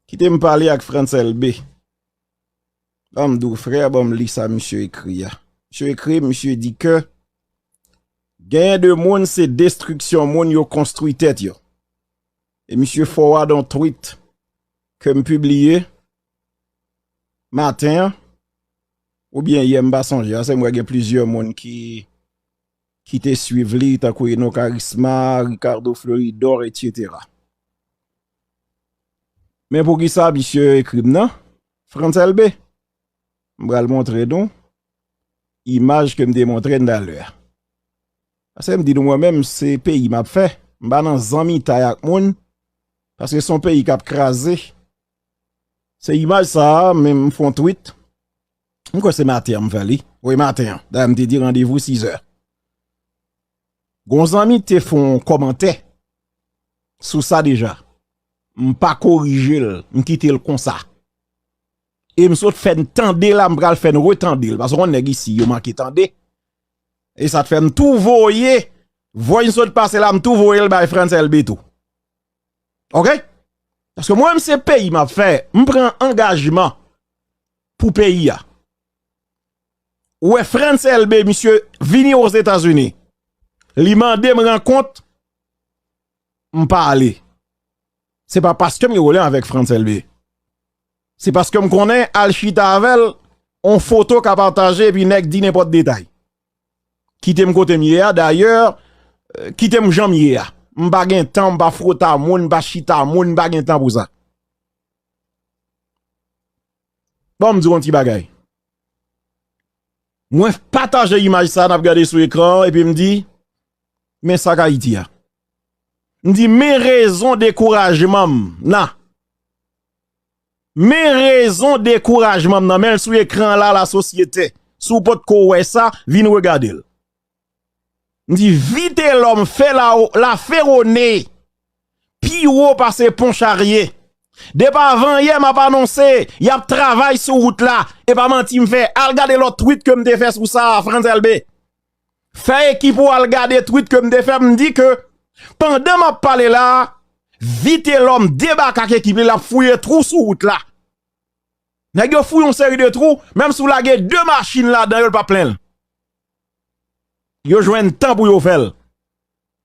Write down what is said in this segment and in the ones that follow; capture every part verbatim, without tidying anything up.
Kite m pale ak Frantz Elbé. Ban m di w, frè, ban m li sa misye ekri a. Misye ekri, misye di ke genyen de moun, se destriksyon moun yo konstwi tèt yo. E misye forward yon tweet ke m pibliye maten an, oubyen yè, m pa sonje, paske m wè gen plizyè moun ki, ki te swiv li, tankou Eno Karisma, Ricardo Fleuridor, etsetera. Men poukisa misye ekri m nan? Frantz Elbé. M pral montre nou imaj ke m te montre n talè a. Paske m di nou, mwen menm, se peyi m ap fè. M pa nan zanmitay ak moun, paske se yon peyi k ap kraze. Se imaj sa a, men m fè yon tweet. M kwè se maten an m fè li. Wi, maten an. Dayè, m te di randevou sizè. Gon zanmi te fè yon kòmantè sou sa deja. M pa korije l, m kite l konsa. E m sot fè n tande la, m pral fè n retande l. Paske w konn nèg isi, yo manke tande. E sa t fè m tou voye, voye m sot pase la, m tou voye l bay Frantz Elbé tou. Oke? Paske mwen menm se peyi m ap fè, m pran angajman pou peyi a. Ou wè Frantz Elbé, misye vini Ozetazini. Li mande m rankont, m pa ale. Se pa paske m gen pwoblèm avèk Frantz Elbé. Se paske m konnen al chita avè l, on foto ka pataje epi nèg di nenpòt detay. Kite m kote m ye a, dayè, euh, kite m jan m ye a. M pa gen tan, m pa fwota moun, m pa chita moun, m pa gen tan pou sa. Bon, m di w yon ti bagay. Mwen pataje imaj sa n ap gade sou ekran an, epi m di, men sa k Ayiti a. M di, men rezon dekourajman m nan. Men rezon dekourajman m nan. Men l sou ekran an la, lasosyete. Si w potko wè sa, vin regade l. M di, Vitelhomme fè la, la Ferronne pi wo pase Pon Charye. Depi avanyè m ap anonse y ap travay sou wout la. E pa manti m fè. Al gade lòt tweet ke m te fè sou sa a, Frantz Elbé. Fè ekip ou al gade tweet ke m te fè, m di ke pandan m ap pale la a, Vitelhomme debake ak ekip li, l ap fouye twou sou wout la. Nèg yo fouye yon seri de twou, menm si w lage de machin ladan yo, l p ap plen l. Yo jwenn tan pou yo fè l.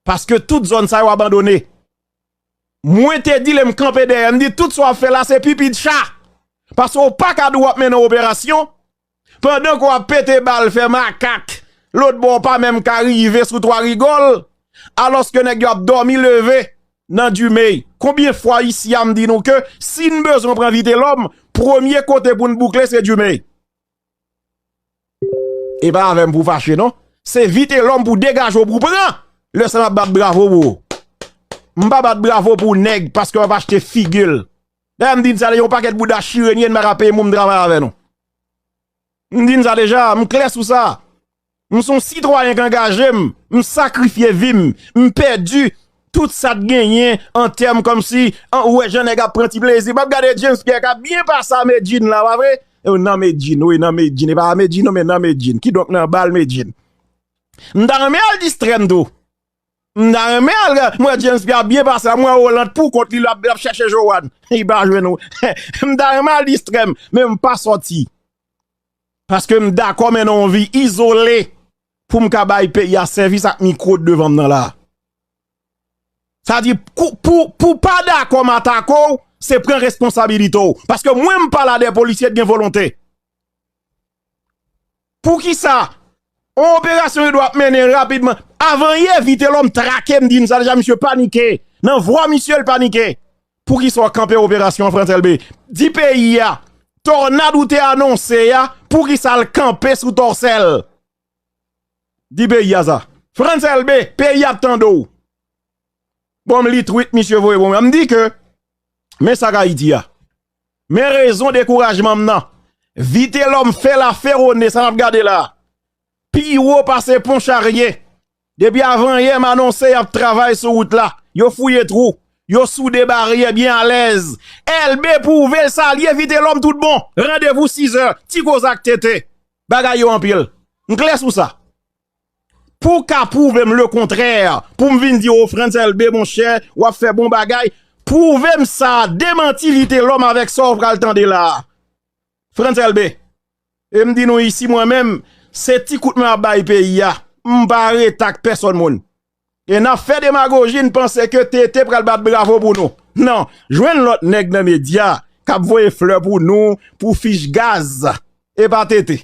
Paske tout zòn sa yo abandone. Mwen te di lè m kanpe dèyè, m di tout sa w ap fè la se pipi de cha. Paske w pa ka di w ap mennen yon operasyon, pandan ke w ap pete bal, fè makak, lòt bò w pa menm ka rive sou Twa Rigòl, alòske nèg yo ap dòmi leve nan Dumay. Konbyen fwa isi a m di nou ke si n bezwen pran Vitelhomme, premye kote pou n boukle se Dumay. E pa avè m pou w fache non. Se Vitelhomme pou degaje w pou w pran. Lè sa n ap bat bravo pou ou. M pa bat bravo pou nèg paske w ap achte figi l. Dayè m di n sa deja, yon pakèt bouda chire n ye, n pa ka peye moun m travay avè nou. M di n sa deja, m klè sou sa. M se yon sitwayen k angaje m, m sakrifye vi m, m pèdi tout sa t genyen an tèm kòmsi, an, ou wè jan nèg ap pran ti plezi. M ap gade James Pierre k ap byen pase a Medjine la, pa vre? Yo, nan Medjine, wi, nan Medjine. E pa a Medjine non, men nan Medjine. Kidonk nan bal Medjine. M ta renmen al distrè m tou. M ta renmen al, m wè James Pierre ap byen pase la, m wè Roland pou kont li, l ap, l ap chèche Joanne. Li pa jwenn ou. M ta renmen al distrè m, men m pa sòti. Paske m dakò mennen yon vi izole pou m ka bay peyi a sèvis ak mikwo devan m nan la. Sa di, pou, pou, pou pa dakò m atake w, se pran responsabilite w. Paske mwen m pa la de polisye t gen volonte. Poukisa? On operasyon yo dwe ap mennen rapidman. Avanyè Vitelhomme trake m, di n sa deja, misye panike. Nan vwa misye, l panike. Poukisa w kanpe operasyon an, Frantz Elbé? Di peyi a, tònad ou te anonse a, poukisa l kanpe sou Tòsèl? Di peyi a sa. Frantz Elbé, peyi a ap tande w. Bon, m li tweet misye voye pou mwen. M di ke, men sa k Ayiti a. Men rezon dekourajman m nan. Vitelhomme fè la Ferronne, sa n ap gade la. Pi wo pase Pon Charye. Depi avanyè m anonse y ap travay sou wout la. Yo fouye twou. Yo soude baryè byen alèz. Elbé pwouve l sa l ye, Vitelhomme tout bon. Randevou sizè. Ti koze ak Tete. Bagay yo anpil. M klè sou sa. Pou w ka pwouve m lekontrè, pou m vin di w, Frantz Elbé, monchè, w ap fè bon bagay, Pwouve m sa, demanti Vitelòm avèk sa w pral tande la a. Frantz Elbé. E m di nou isi, mwen menm, se ti kout men m ap bay peyi a. M pa rete ak pèsòn moun. E n ap fè demagoji, n panse ke T T pral bat bravo pou nou. Non, jwenn lòt nèg nan medya k ap voye flè pou nou, pou fich gaz. E pa T T.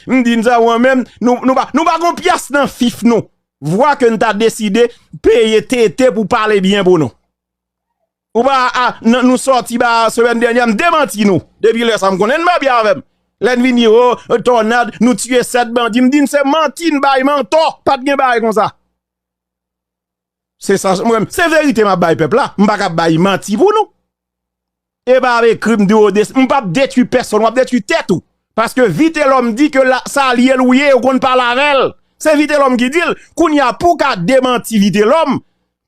M di n sa, mwen menm, nou, nou pa, nou pa gon pyès nan fif nou. Vwa ke n ta deside peye T T pou pale byen pou nou. Ou pa, a, nan, nou sòti ba semèn dènyè, m demanti nou. Depi lè sa, m konnen n pa byen avè m. Lè n vini, o, tònad, nou tiye sèt bandi. M di n se manti, n bay mantò. Pa t gen bagay konsa. Se sa, mwen, se verite m ap bay pèp la. M pa ka bay manti pou nou. E pa avèk krim de O D, m p ap detwi pèsòn, w ap detwi tèt ou. Paske Vitelòm di ke la, se alye l ou ye, ou konn pale avè l. Se Vitelòm ki di l. Kounye a, pou w ka demanti Vitelòm,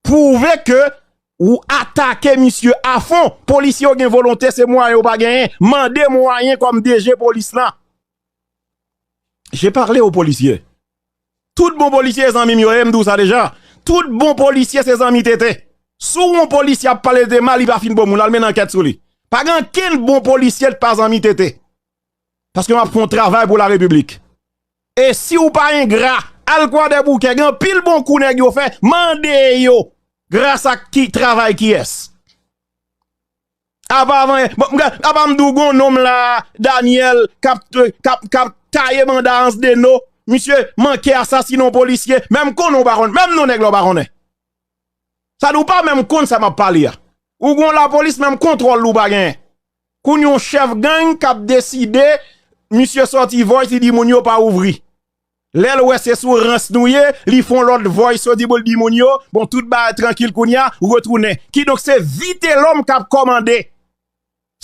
pwouve ke ou atake misye afon. Polisye yo gen volonte, se mwayen yo pa genyen. Mande mwayen kòm D G polis la. J'ai parlé aux policiers. Tout bon polisye se zanmi m yo ye, m di w sa deja. Tout bon polisye se zanmi T T. Si w wè yon polisye ap pale T T mal, li pa fin bon moun, al mennen ankèt sou li. Pa gen ankenn bon polisye ki pa zanmi T T. Paske m ap fè yon travay pou la repiblik. E si w pa engra, al Kwadèboukè, gen anpil bon kou nèg yo fè, mande yo gras ak ki travay kiyès. Apa avan, bon, m ga-, apa m di w gon nonm la, Daniel, k ap, k ap, k ap taye banda Ansdeno, misye manke asasinen yon polisye, menm konnen w pa konnen, menm non nèg la w pa konnen. Sa di w pa menm konn sa m ap pale a. Ou gon lapolis, menm kontwòl ou pa genyen. Kounye yon chèf gang k ap deside, misye sòti voice, li di moun yo pa ouvri. Lè l wè se sou rans nou ye, li fè yon lòt voice, yo di pou l di moun yo, bon, tout bagay trankil kounye a, retounen. Kidonk, se Vitelòm k ap kòmande.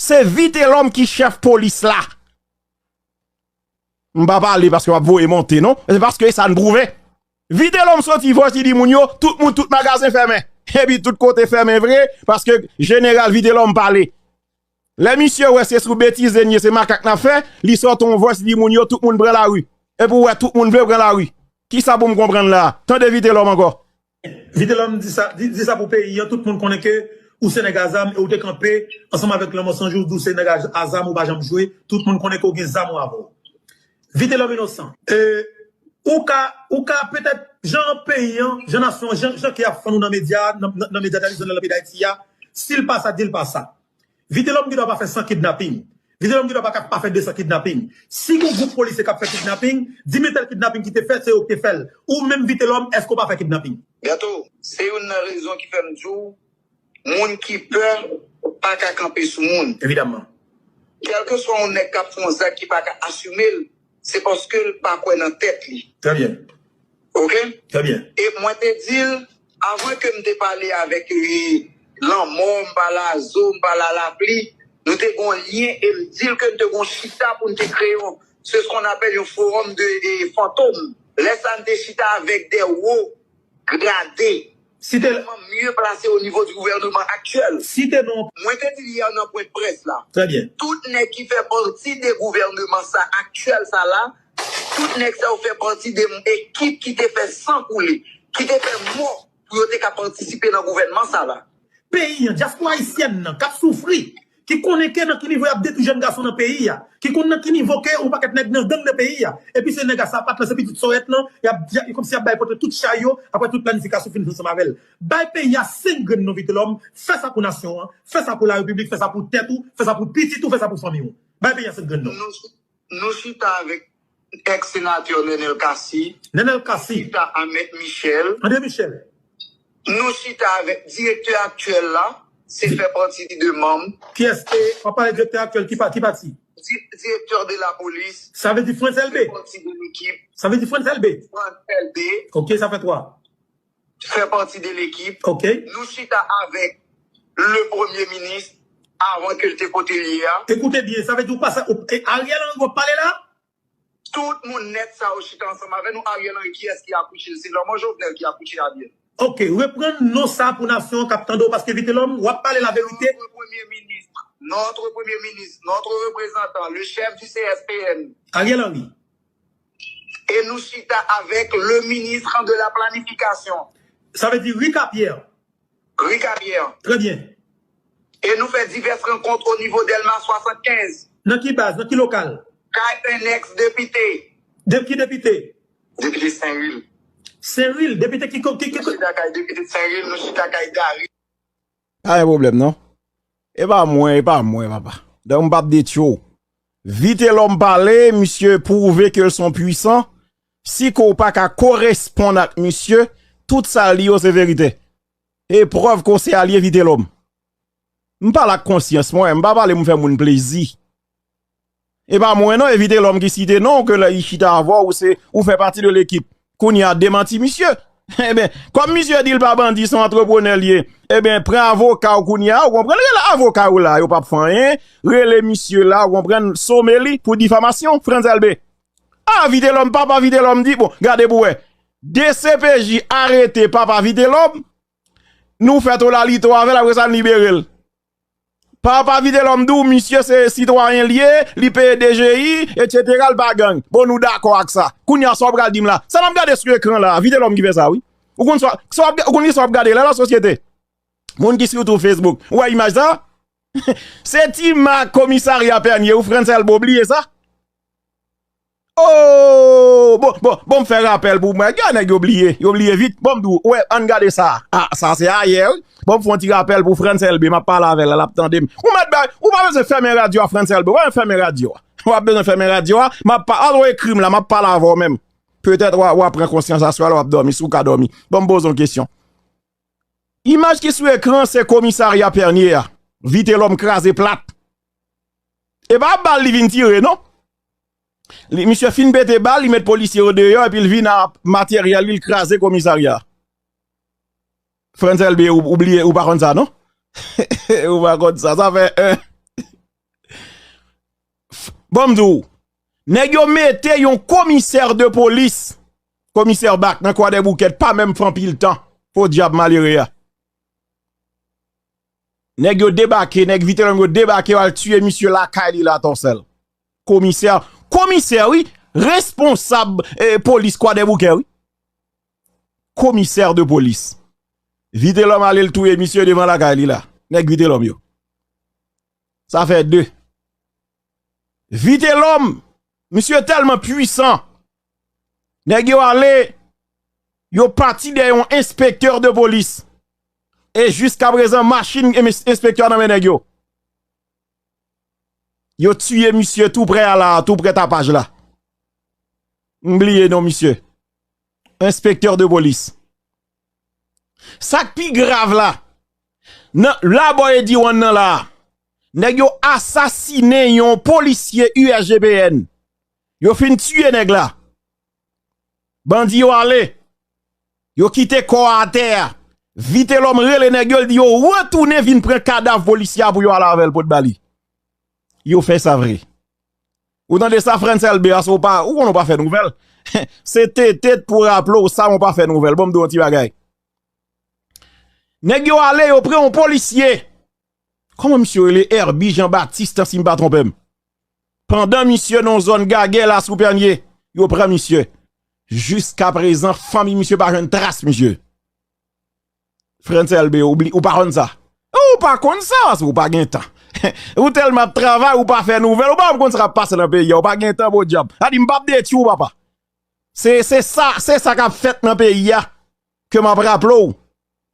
Se Vitelòm ki chèf polis la. M pa pale paske w ap voye monte, non. Se paske e sa n pwouve. Vitelòm sòti voice, li di moun yo, tout moun, tout magazen fèmen. Epi tout kote fèmen vre, paske jeneral Vitelòm pale. Lè misye wè se sou betize n ye, se makak n ap fè, li sòti yon voice, li di moun yo, tout moun pran lari. Epi w wè tout moun vle pran lari. Kisa pou m konprann la a? Tande Vitelòm ankò. Vitelòm di sa, di, di sa pou peyi an, tout moun konnen ke ou se nèg a zam e ou te kanpe ansanm avèk Lanmò San Jou, di w se nèg a, a zam, ou pa janm jwe, tout moun konnen ke w gen zam ou avè w. Vitelòm Inosan, e, ou ka, ou ka petèt, jan peyi an, jan nasyon an, jan, jan ke y ap fann ou nan medya, nan, nan, nan medya tradisyonèl nan peyi Dayiti a, si l pa sa, di l pa sa. Vitelòm gen dwa pa fè san kidnaping. Vitelòm gen dwa pa ka pa fè de san kidnaping. Si gon gwoup polisye k ap fè kidnaping, di men tèl kidnaping ki te fèt, se yo ki te fè l. Ou menm Vitelòm, èske w pa fè kidnaping? Gato, se youn nan rezon ki fè m di w, moun ki pè pa ka kanpe sou moun. Evidamman. Kèlkeswa yon nèg k ap fè yon zak ki pa ka asime l, se paske l pa kwè nan tèt li. Trè byen. Oke? Trè byen. E mwen te di l, avan ke m te pale avèk li, Lanmò, m pale a Zo, m pale a Lapli, nou te gen yon lyen e m di l ke n te gen yon chita pou n te kreye yon, c'est ce qu'on appelle yon forum de, de fantôme. Lè sa a, n te chita avèk de wo grade, tèlman mye plase o nivo di gouvèneman aktyèl. Site non. Mwen te di l yè nan pwen près la. Trè byen. Tout nèg ki fè pati de gouvèneman sa aktyèl sa la, tout nèg sa yo fè pati de ekip ki te fè san koule, ki te fè mò pou yo te ka patisipe nan gouvènman sa la. Peyi an, dyaspora ayisyèn nan, k ap soufri, ki konnen ke nan ki nivo y ap detwi jèn gason nan peyi a, ki konn nan ki nivo ke yon pakèt nèg nan gang nan peyi a. Epi se nèg a sapat lan, se pitit sòrèt lan, y ap, y ap, kòmsi y ap bay pote tout chay yo, apre tout planifikasyon fin fèt ansanm avè l. Bay peyi a senk grenn non Vitelòm, fè sa pou nasyon an, fè sa pou larepiblik, fè sa pou tèt ou, fè sa pou pitit ou, fè sa pou fanmi w. Bay peyi a senk grenn non. Nou, nou chita avèk èks senatè Nenel Cassy. Nenel Cassy. Chita a Mèt Michel. André Michel. Nou chita avèk direktè aktyèl la, se fè pati de manm. Kiyès? E, w ap pale direktè aktyèl, ki pa, ki pati? Di-, direktè de la polis. Sa vle di Frantz Elbé? Fè pati de lekip. Sa vle di Frantz Elbé? Frantz Elbé. Ok, sa fè twa. Fè pati de lekip. Ok. Nou chita avèk le premye minis avan ke l te kote l ye a. Ekoute byen, sa vle di ou pa sa, ou, e Ariel Henry w ap pale la? Tout moun nèt sa yo chita ansanm avè nou. Ariel Henry, kiyès ki akouche l? Se Lanmò Jovenel ki akouche Ariel. Ok, reprann non sa pou nasyon an k ap tande w, paske Vitelòm, w ap pale laverite. Notre Premier ministre, notre Premier ministre, notre représentant, le chef du C S P N. Ariel Henry. E nou chita avèk le ministre de la planification. Sa vle di Ricapierre. Ricapierre. Trè byen. E nou fè divès rankont o nivo Dèlma swasannkenz. Nan ki baz? Nan ki lokal? Kay yon èks depite. De ki depite? Depite Senril. Senril, depite ki, ki, ki, ki... Nou chita kay depite Senril, nou chita kay Gary. Pa gen pwoblèm, non. E pa mwen, e pa mwen, papa. Donk, m p ap detwi w. Vitelòm pale, misye pwouve ke l se yon pwisan. Si ke w pa ka koresponn ak misye, tout sa l di yo se verite. E prèv ke w se alye Vitelòm. M pale ak konsyans mwen, m pa pale pou m fè moun plezi. E pa mwen non, e Vitelòm ki site non, ke lè li chita avè w, ou se, ou fè pati de lekip. Kounye a, demanti misye. Ebyen, kòm misye di l pa bandi, se yon antreprenè l ye, ebyen, pran avoka w kounye a, ou konprann, rele avoka yo la, yo p ap fè anyen, rele misye la, ou konprann, some li pou difamasyon, Frantz Elbé. A, Vitelòm, papa Vitelòm di, bon, gade pou wè. D C P J arete papa Vitelòm, nou fè tolalite avè l, apre sa, n libere l. Papa Vitelòm di w, misye se sitwayen l ye, li peye D G I, etsetera, l pa gang. Bon, nou dakò ak sa. Kounye a, sa w pral di m la? Sa n ap gade sou ekran la, Vitelòm ki fè sa, wi. Ou konn sa, sa w ap, ou konn ki sa w ap gade la, lasosyete? Moun ki sou tou Facebook, ou wè imaj sa? Se ti mak komisarya Pènye, ou Frantz Elbé, ou bliye sa? Oh, bon, bon, bon, m fè rapèl pou mwen. Gen nèg yo bliye, yo bliye vit. Bon, m di w, wè, ann gade sa. Ah, sa se ayè, wi. Bon, m fè yon ti rapèl pou Frantz Elbé, m ap pale avè l la, l ap tande m. Ou mèt bay, ou pa bezwen fèmen radyo a, Frantz Elbé, ou pa bezwen fèmen radyo a. Ou pa bezwen fèmen radyo a, m ap pa, al ou ekri m la, m ap pale avè w menm. Petèt w a, w a pran konsyans aswè a, w ap dòmi, si w ka dòmi. Bon, m poze yon kesyon. Imaj ki sou ekran, se komisarya Pènye a. Vitelòm kraze plat. E pa bal li vin tire, non. Li, misye fin pete bal, li met polisye yo deyò, epi l vin ak materyèl li, l kraze komisarya. Frantz Elbé, ou, ou bliye, ou pa konn sa, non? Ou pa konn sa, sa fè, eh. F-, bon, m di w, nèg yo mete yon komisè de polis, komisè Bak, nan Kwadèboukè, pa menm fè anpil tan, podyab malere a. Nèg yo debake, nèg Vitelòm yo debake, yo al tiye misye lakay li la, Tòsèl. Komisè, komisè, wi, responsab, eh, polis Kwadèboukè, wi. Komisè de polis. Vitelòm ale l touye misye devan lakay li la. Nèg Vitelòm yo. Sa fè de. Vitelòm, misye tèlman pwisan. Nèg yo ale, yo pati dèyè yon enspektè de polis. E jiskaprezan, machin ins-, enspektè a nan men nèg yo. Yo tiye misye tou prè a la, tou prè tapaj la. M bliye non misye. Enspektè de polis. Sa k pi grav la, nan labò Eddy One nan la, nèg yo asasinen yon polisye U S G P N. Yo fin tiye nèg la. Bandi yo ale. Yo kite kò a atè a. Vitelòm rele nèg yo, l di yo retounen vin pran kadav polisye a pou yo al avè l pot ba li. Yo fè sa vre. Ou tande sa, Frantz Elbé, a, se w pa, ou konn ou pa fè nouvèl. Se tete pou raple w sa, ou pa fè nouvèl. Bon, m di w yon ti bagay. Nèg yo ale, yo pran yon polisye. Kòman misye rele? Herby Jean Baptiste, si m pa twonpe m. Pandan misye nan zòn Gagè la sou Pènye, yo pran misye. Jiskaprezan, fanmi misye pa jwenn tras misye. Frantz Elbé, ou bli-, ou pa konn sa. Ou pa konn sa, paske ou pa gen tan. Ou tèlman ap travay, ou pa fè nouvèl, ou pa konn sa k ap pase nan peyi a, ou pa gen tan, podyab. Sa di, m p ap detwi w, papa. Se, se sa, se sa k ap fèt nan peyi a ke m ap raple w.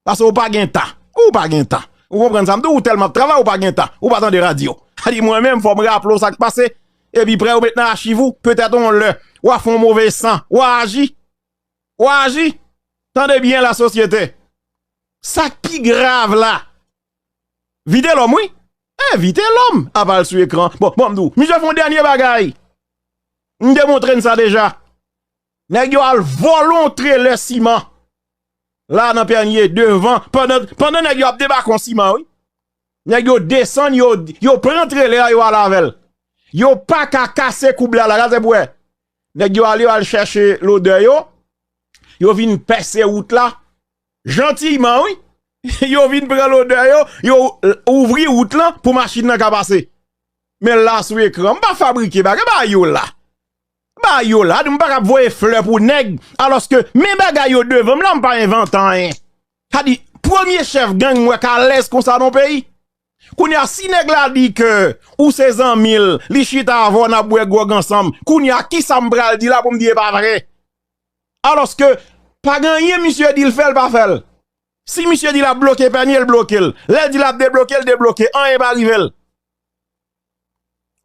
Paske ou pa gen tan. Ou pa gen tan. Ou konprann sa m di w, ou tèlman ap travay, ou pa gen tan. Ou pa tande radyo. Sa di, mwen menm, fò m raple w sa k pase. Epi prè yo met nan achiv ou, petèt yon lè, w a fè yon move san, w a aji. W a aji. Tande byen, lasosyete. Sa k pi grav la, Vitelòm, wi. E, Vitelòm ap al sou ekran. Bon, bon, m di w, misye fè yon dènye bagay. M te montre n sa deja. Nèg yo al vòlè yon trelè siman. La nan Pènye, devan, pandan, pandan nèg yo ap debake yon siman, wi. Nèg yo desann, yo, yo pran trelè a, yo al avè l. Yo pa ka kase koub la, la, gade pou wè. Nèg yo ale, yo al chèche lodè yo. Yo vin pèse wout la. Jantiyman, wi. Yo vin pran lodè yo, yo ouvri wout lan pou machin nan ka pase. Men la sou ekran, m pa fabrike bagay, bagay yo la. Bagay yo la, m pa ka ap voye flè pou nèg, alòske men bagay yo devan m la, m pa envante anyen. Sa di, premye chèf gang m wè k alèz konsa nan yon peyi. Kounye a, si nèg la di ke ou se zanmi l, li chita avè w, n ap bwè gwòg ansanm, kounye a, kisa m pral di la pou m di e pa vre? Alòske, pa gen anyen misye di l fè, l pa fè l. Si misye di l ap bloke pènye, l bloke l. Lè l di l ap debloke, l debloke. Anyen pa rive l.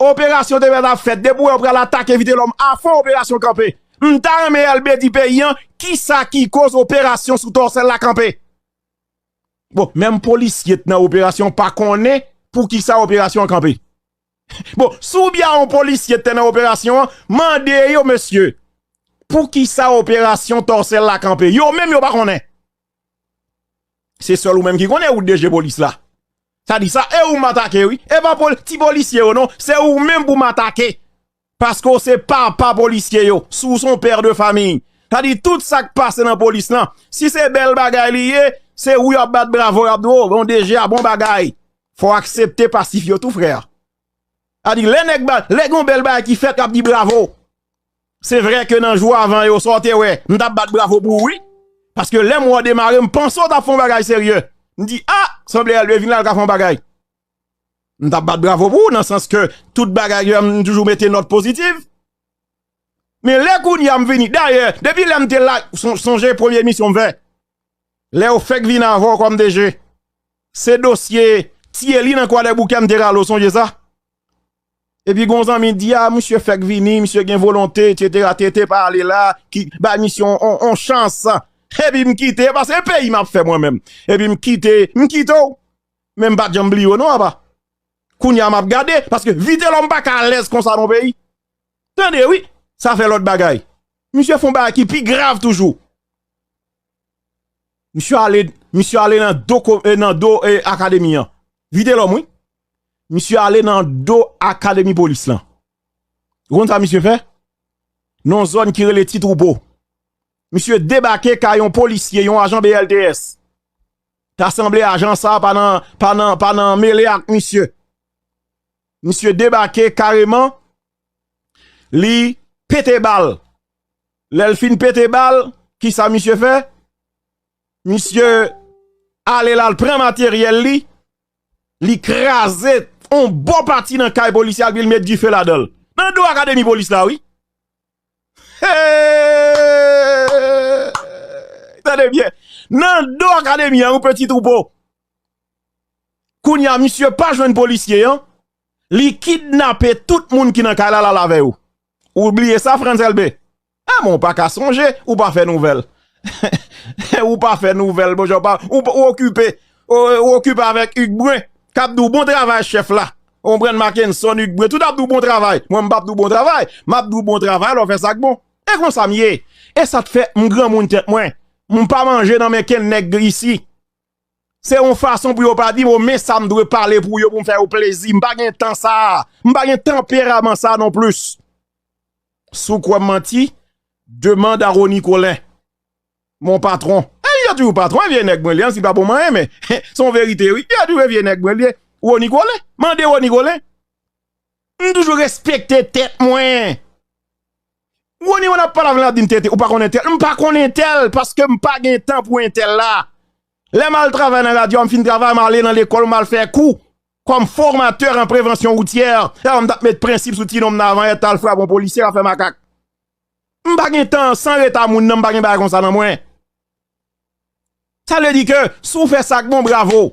Operasyon te mèt ap fèt. Depi w wè yo pral atake Vitelòm, afon operasyon kanpe. M ta renmen Elbe di peyi an, kisa ki koz operasyon sou Tòsèl la kanpe? Bon, menm polisye t nan operasyon pa konnen poukisa operasyon an kanpe. Bon, si w byen yon polisye t nan operasyon an, mande yo, mesye, poukisa operasyon Tòsèl la kanpe? Yo menm yo pa konnen. Se sèl ou menm ki konnen ou DG polis la. Sa di sa, e ou m atake, wi. E pa pol-, ti polisye yo, non. Se ou menm pou m atake. Paske w se papa polisye yo. Si w se yon pè de famiy. Sa di tout sa k pase nan polis lan. Si se bèl bagay li ye, se ou y ap bat bravo, y ap di, "O, bon DG a, bon bagay." Fò w aksepte pasif yo tou, frè. Sa di, lè nèg ba, lè gen yon bèl bagay ki fèt, y ap di bravo. Se vre ke nan jou avan yo, sa w te wè, m t ap bat bravo pou ou, wi. Paske lè mwa demare, m panse w t ap fè yon bagay serye. M di, "A, sanble Elbe vin la, l ka fè yon bagay." M t ap bat bravo pou ou, nan sans ke tout bagay yo, m toujou mete nòt pozitif. Men lè kounye a m vini, dayè, depi lè m te la, son-, sonje premye emisyon m fè. Lè yo fèk vin avè w kòm DG, se dosye Thierry nan Kwadèboukè m te rale w, sonje sa? Epi gon zanmi di, "A, misye fèk vini, misye gen volonte, etsetera, te, te pa ale la, ki, bay misye on, on, on chans." Epi m kite, paske e peyi m ap fè mwen menm. Epi m kite, m kite w. Men m pa t janm bliye w non, apa. Kounye a m ap gade, paske Vitelòm pa ka alèz konsa nan peyi. Tande, wi, sa fè lòt bagay. Misye fè yon bagay ki pi grav toujou. Misye ale, misye ale nan do ko-, eh, nan do, eh, akademi an. Vitelòm, wi. Misye ale nan do akademi polis lan. Ou konn sa misye fè? Nan yon zòn ki rele Ti Twoupo. Misye debake kay yon polisye, yon ajan B L T S. Ta sanble ajan sa pa nan, pa nan, pa nan mele ak misye. Misye debake kareman, li pete bal. Lè l fin pete bal, kisa misye fè? Misye ale l al pran materyèl li, li kraze on bon pati nan kay polisye a, epi l met dife ladan l. Nan do akademi polis la, wi. Hey! Tande byen. Nan do akademi an, yon Ti Twoupo. Kounye a, misye pa jwenn polisye an. Li kidnape tout moun ki nan kay la, l al avè yo. Ou bliye sa, Frantz Elbe? A, men w pa ka sonje, ou pa fè nouvèl. Ou pa fè nouvèl, bon, jan w pa, ou, ou okipe, ou, ou okipe avèk Hugues Brun, k ap di w bon travay chèf la. Ou konprann, Mackenson, Hugues Brun, tout ap di w bon travay. Mwen, m p ap di w bon travay. M ap di w bon travay, lè w fè sa k bon. E konsa m ye. E sa t fè m granmoun tèt mwen. M pa manje nan men kenn nèg isi. Se yon fason pou yo pa di, "Bon, men sa m dwe pale pou yo, pou m fè yo plezi." M pa gen tan sa. M pa gen tanperaman sa non plis. Si w kwè m manti, demande à Rony Colin, mon patron. E li toujou patwon, e vye nèg mwen li ye, si pa bon manyen, men se yon verite, wi. Li toujou vye nèg mwen li ye. Rony Colin. Mande Rony Colin. M toujou respekte tèt mwen. Rony, w ap pale avè l, l ap di m tete, ou pa konn entèl. M pa konn entèl, paske m pa gen tan pou entèl la. Lè m al travay nan radyo a, m fin travay, m ale nan lekòl, m al fè kou kòm formatè an prevansyon woutyè. E m t ap met prensip sou ti nonm nan avan yè, t al frape yon polisye, l ap fè makak. M pa gen tan, san reta moun nan, m pa gen bagay konsa nan mwen. Sa vle di ke si w fè sa k bon, bravo.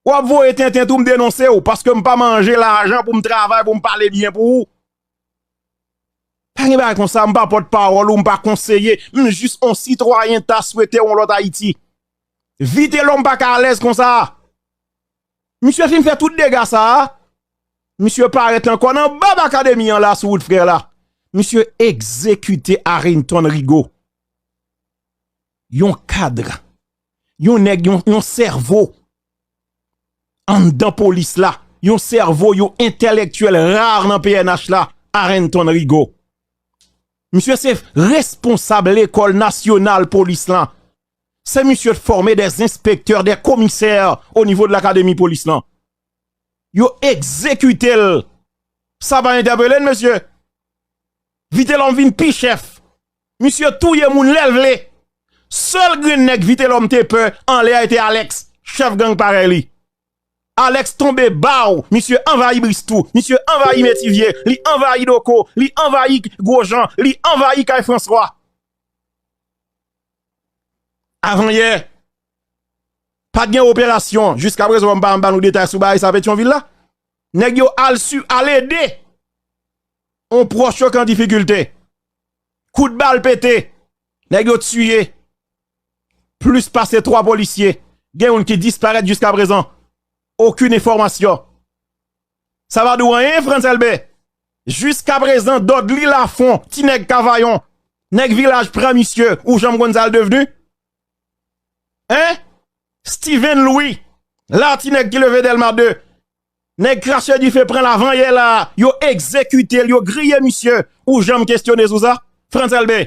W ap voye tenten tou, m denonse w, paske m pa manje lajan pou m travay, pou m pale byen pou ou. Pa gen bagay konsa, m pa pòtpawòl ou, m pa konseye, m jis on sitwayen ta swete yon lòt Ayiti. Vitelòm pa ka alèz konsa. Misye fin fè tout dega sa a, misye parèt ankò nan bab akademi an la sou wout frè la. Misye egzekite Arinton Rigaud. Yon kad, yon nèg, yon, yon sèvo anndan polis la, yon sèvo, yon entèlektyèl ra nan P N H la, Arenton Rigaud. Misye se responsab lekòl nasyonal polis lan. Se misye k fòme des inspecteurs, des commissaires au niveau de l'académie polis lan. Yo egzekite l. Sa pa entèpele n, mesye. Vitelòm vin pi chèf. Misye touye moun lè l vle. Sèl grenn nèg Vitelòm te pè anlè a te Alex, chèf gang parèy li. Alex tonbe baw, misye anvayi Bristou, misye anvayi Metivye, li anvayi Doko, li anvayi Gwojan, li anvayi Kay Franswa. Avanyè, pa t gen operasyon. Jiskaprezan, m pa m ba nou detay sou bagay sa Petyonvil la. Nèg yo al, al ede yon pwòch yo ki an difikilte. Kout bal pete. Nèg yo tiye plis pase twa polisye. Gen youn ki disparèt jiskaprezan. Okenn enfòmasyon. Sa pa di w anyen, Frantz Elbè? Jiskaprezan, Dòdli Lafon, ti nèg Kavayon, nèg Vilaj Pran, misye, ou janm konn sa l devni? Hein? Steven Louis, la ti nèg ki leve Dèlma de. Nèg Krache Dife pran l avanyè la, yo egzekite l, yo griye misye, ou janm kesyone sou sa? Frantz Elbè,